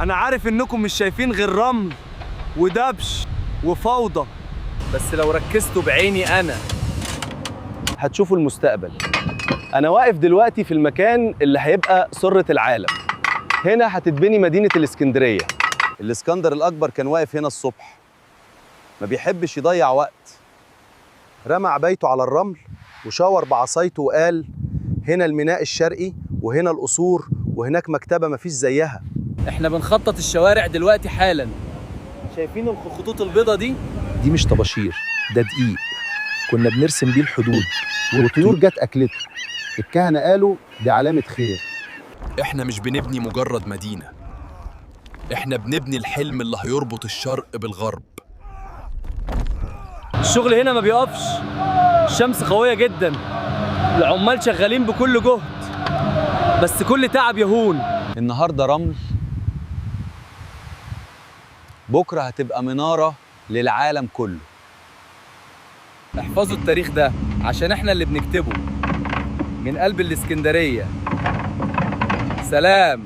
انا عارف انكم مش شايفين غير رمل ودبش وفوضى، بس لو ركزتوا بعيني انا هتشوفوا المستقبل. انا واقف دلوقتي في المكان اللي هيبقى سرة العالم. هنا هتتبني مدينة الإسكندرية. الإسكندر الأكبر كان واقف هنا الصبح، ما بيحبش يضيع وقت. رمى عبايته على الرمل وشاور بعصايته وقال: هنا الميناء الشرقي، وهنا القصور، وهناك مكتبة مفيش زيها. احنا بنخطط الشوارع دلوقتي حالا. شايفين الخطوط البيضة دي؟ دي مش طباشير، ده دقيق كنا بنرسم بيه الحدود، والطيور جت أكلته. الكهنة قالوا دي علامة خير. احنا مش بنبني مجرد مدينة، احنا بنبني الحلم اللي هيربط الشرق بالغرب. الشغل هنا ما بيقفش، الشمس قوية جدا، العمال شغالين بكل جهد، بس كل تعب يهون. النهارده رمل، بكره هتبقى منارة للعالم كله. احفظوا التاريخ ده عشان احنا اللي بنكتبه من قلب الإسكندرية. سلام.